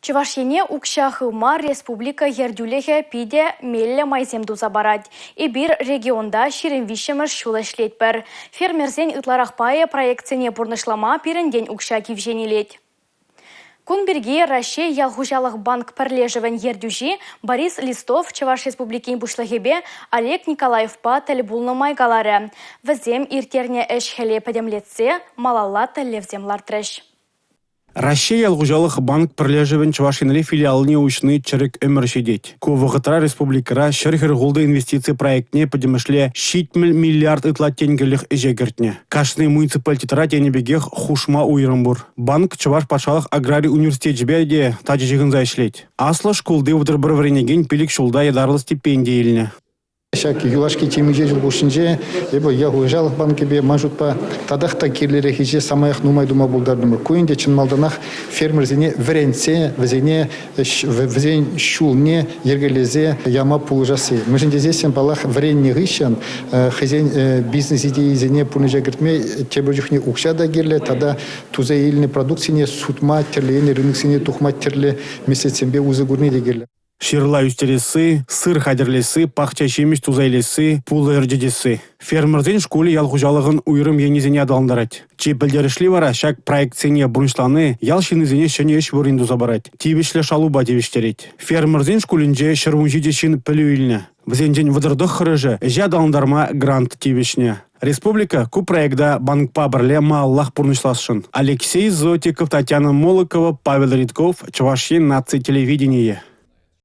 Чӑваш Ене укҫа хывма республика ертӳлӗхӗ питӗ меллӗ майсем туса парать. Эпир регионта 23-мӗш ҫул ӗҫлетпӗр. Фермерсен ытларах пайӗ проектсене пурнӑҫлама пирӗнтен укҫа кивҫен илет. Кун пирки Раҫҫей ял хуҫалӑх банк пӗрлешӗвӗн ертӳҫи Борис Листов Чӑваш Республикин Пуҫлӑхӗпе Олег Николаевпа тӗл пулнӑ май каларӗ. Вӗсем ирттернӗ ӗҫ-хӗле пӗтӗмлетсе малалла тӗллевсем лартрӗҫ. Раҫҫей ял хуҫалӑх банк пӗрлешӗвӗн Чӑваш Енри филиалне уҫни чӗрӗк ӗмӗр ҫитет. Ку вӑхӑтра республикӑра 146 инвестици проектне пӗтӗмӗшле 70 миллиард ытла тенкӗлӗх ӗҫе кӗртнӗ. Кашни муниципалитетра тенӗ пекех хушма уйрӑм пур. Банк Чӑваш патшалӑх аграри университечӗпе те тачӑ ҫыхӑнса ӗҫлет. Аслӑ шкулти 31 вӗренекен 5 ҫулта ятарлӑ стипенди илнӗ. Ҫак юлашки темиҫе ҫул хушшинче эпӗ ял хуҫалӑх банкӗпе ман шутпа татах та кирлӗрех ӗҫе самаях нумай тума пултартӑмӑр. Ку ӗнтӗ чӑн малтанах фермерсене вӗрентсе вӗсене вӗсен ҫулне йӗркелесе яма пулӑшасси. Мӗншӗн тесессӗн, паллах, вӗреннӗ хыҫҫӑн хӑйсен бизнес идейисене пурнӑҫа кӗртме тепӗр чухне укҫа та кирлӗ тата туса илнӗ продукцине сутма тӗрлӗ енлӗ рыноксене тухма тӗрлӗ меслетсемпе усӑ курни те кирлӗ. Ҫырла ӳстересси, сыр хатӗрлесси, пахча ҫимӗҫ туса илесси, пулӑ ӗрчетесси. Фермерсен шкулӗ ял хуҫалӑхӑн уйрӑм енӗсене аталантарать. Чи пӗлтерӗшли вара ҫак проектсене пурнӑҫлани ял ҫыннисене ҫӗнӗ ӗҫ вырӑнӗ туса парать, тивӗҫлӗ шалупа тивӗҫтерет. Фермерсен шкулӗнче 117 ҫын пӗлӳ илнӗ. Вӗсенчен 39-шӗ ӗҫе аталантарма грант тивӗҫнӗ. Республика ку проекта банкпа пӗрле малаллах пурнӑҫласшӑн. Алексей Зотиков, Татьяна Молокова, Павел Ритков, Чӑваш Ен наци телевиденийӗ.